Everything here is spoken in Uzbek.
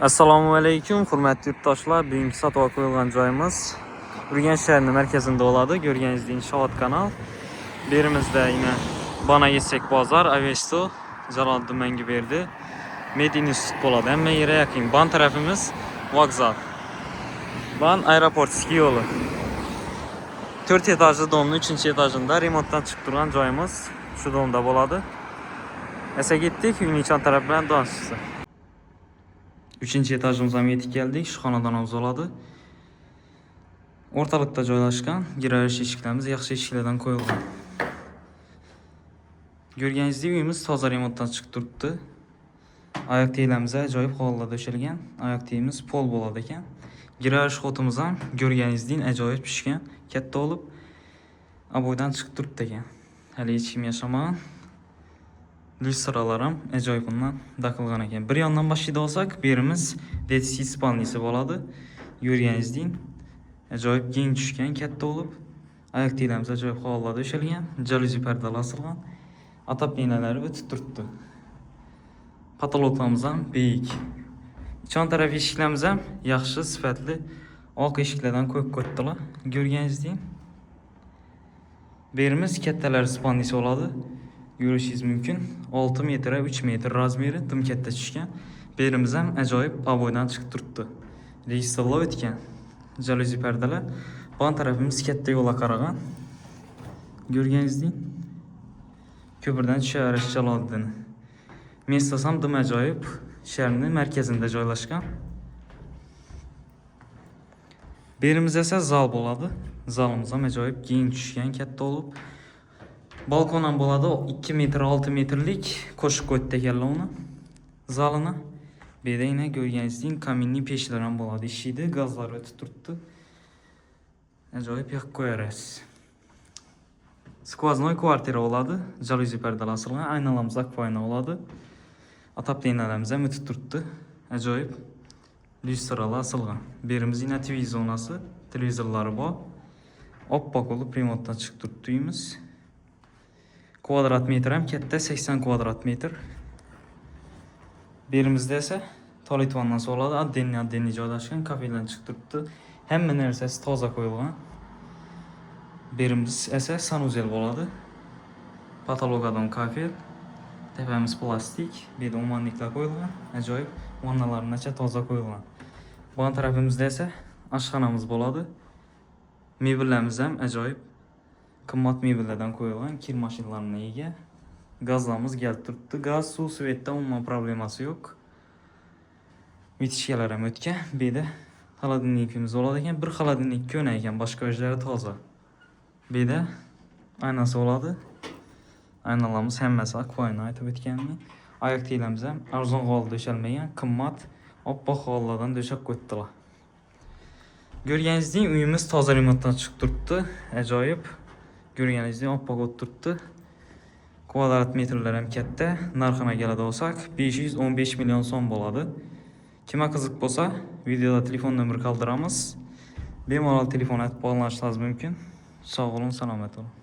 Assalomu alaykum, hurmatli yurtdoshlar. Bugungi sotuvga qo'yilgan joyimiz Urganch shahrining markazida bo'ladi. Ko'rganingizdek, Inshoot kanal. Bu yerimizda yine bana yetsek bozor, Avesto, Jaloliddin Manguberdi, Med institut bo'ladi. Hamma yere yaqin. Ban tarafimiz vokzal. Ban aeroportskiy yo'li. 4 etajli domning 3 etajında remontdan chiqib turgan joyimiz shu domda bo'ladi. Esa ketdik, uyning ichon taraf bilan tanishsin. 3 etajimizga ham yetib keldik. Shu xonadonimiz bo'ladi. O'rtalikda joylashgan girish eshiklarimiz yaxshi eshiklardan qo'yilgan. Ko'rganingizdek, uyimiz toza remontdan chiqib turibdi. Oyoq teglarimiz ajoyib holda to'shalgan. Oyoq tegimiz pol bo'ladi ekan. Girish ход imiz ham ko'rganingizdek ajoyib tushgan, katta bo'lib обой dan chiqib turibdi ekan. Hali hech kim yashamagan. Lyustralar ham ajoyibundan taqilgan ekan. Bir yondan boshlaydi olsak, bu yerimiz детский спальня si bo'ladi. Ko'rganingizdek ajoyib keng tushgan, katta bo'lib, oyoq teglarimiz ajoyib holda to'shalgan, jalyuzi pardalar osilgan, отопления lari o'tib turibdi. Потолок larimiz ham buyuk. Ichon taraf eshiklarimiz ham yaxshi sifatli oq eshiklardan qo'yib qo'yibdilar. Ko'rganingizdek. Bu yerimiz kattalar спальня si bo'ladi. Ko'rishingiz mumkin. 6 metr, 3 metr размер i dim katta tushgan. Bu yerimiz ham ajoyib обой dan chiqib turibdi. Registrlar o'tgan. Jalyuzi pardalar. Bu tarafimiz katta yo'lga qaragan. Ko'rganingizdek. Ko'pirdan tushaverish Jaloliddin. Место si ham dim ajoyib. Shaharning markazida joylashgan. Bu yerimiz esa zal bo'ladi. Zalimiz ham ajoyib keng tushgan, katta bo'lib. Balkon ham bo'ladi, 2 metr 6 metrlik qo'shib qo'yibdi ekanlar uni. Zalini. Bu yerda yine ko'rganingizdek каминный pechlar ham bo'ladi. Ishlaydi, gazlar o'tib turibdi. Ajoyib yoqib qo'yarasiz. Сквозной kvartira bo'ladi. Jalyuzi pardalar osilgan, aynalarimiz akfa ayna bo'ladi. Отопления larimiz ham o'tib turibdi. Ajoyib lyustralar osilgan. Bu yerimiz yine TV zonasi, televizorlari bor. Oppoq bo'lib remontdan chiqib turibdi uyimiz. Kvadrat metr ham katta, 80 kvadrat metr. Bu yerimizda esa tualet vannasi bo'ladi. Отдельный отдельный joylashgan, kafeldan chiqib turibdi. Hamma narsasi toza qo'yilgan. Bu yerimiz esa санузел bo'ladi. Потолок adam kafel. Tepamiz plastik, bu yerda умывальник lar qo'yilgan. Ajoyib vannalar necha toza qo'yilgan. Bu tarafimizda esa oshxonamiz bo'ladi. Mebellarimiz ham ajoyib qimmat mebellardan qo'yilgan, kir mashinalariga ega. Gazlarimiz kelib turibdi. Gaz, suv, свет da umuman problemasi yo'q. Вытяжка lar ham o'tgan. Bu yerda холодильник imiz bo'ladi ekan. Bir холодильник ko'na ekan, boshqa joylari toza. Bu yerda aynasi bo'ladi. Aynalarimiz hammasi akfa ayna, aytib o'tganimdek. Oyoq teglarimiz ham arzon holda to'shalmagan, qimmat oppoq hollardan to'shab qo'yibdilar. Ko'rganingizdek, uyimiz toza remontdan chiqib turibdi. Ajoyib. Ko'rganingizdek oppoq bo'lib turibdi. Kvadrat metrlar ham katta. Narxini keladi olsak, 515 million so'm bo'ladi. Kimga qiziq bo'lsa, videoda telefon nomeri qoldiramiz. Bemalol telefon aytib bog'lanishingiz mumkin. Sog' bo'ling, salomat bo'ling.